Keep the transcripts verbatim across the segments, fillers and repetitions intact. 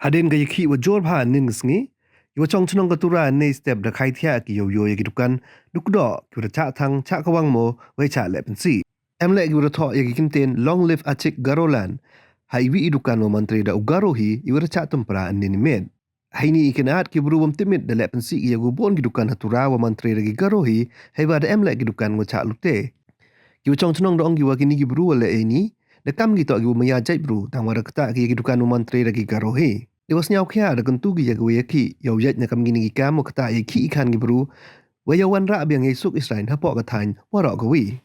Hadien ka yakhih wa jur bha nin ka sngi, ki wa chong chnong ka Tura nei step da khai thiah ki yow yoh ya ki dukan, dukdoh, ki wa da chah thang, chah kawang mo, wei chah leh pynsih. Em leh ki wa da thoh ya ki kyntien Long Live Achik Garoland ha iwi i dukan wa man tre da u Garo hi, i wa da chah tympra nin i miet. Heini i kynad ki bru wam tipmit da leh pynsih ki ya u bun ki dukan ha Tura wa man tre da ki Garo hi, hei wa da em leh ki dukan wa chah lute. Ki wa chong chnong da ong ki wa kini ki bru wa leh heini, da kam ki toh ki wa maya jait bru, tang wa da ktah ki ya ki dukan wa man tre da ki Garo hi. Ki wa sniaw khia da kyntu ki ya ki wa yakhih, yow yait na kam kini ki kam wa ktah yakhih i khan ki bru, wa yow wanrah biang ya i suk i saiñ hapoh ka thaiñ waroh kawi.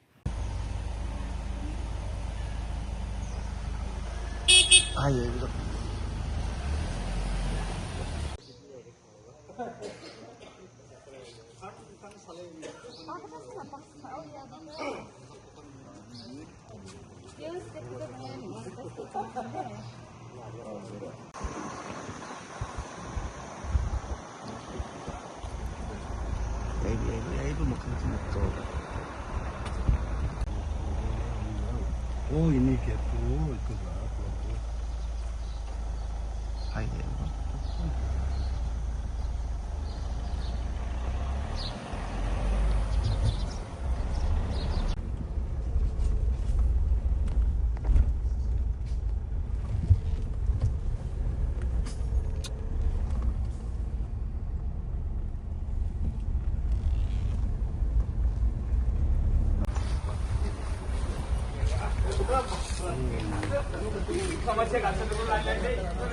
Oh, ini ke tu, itu lah.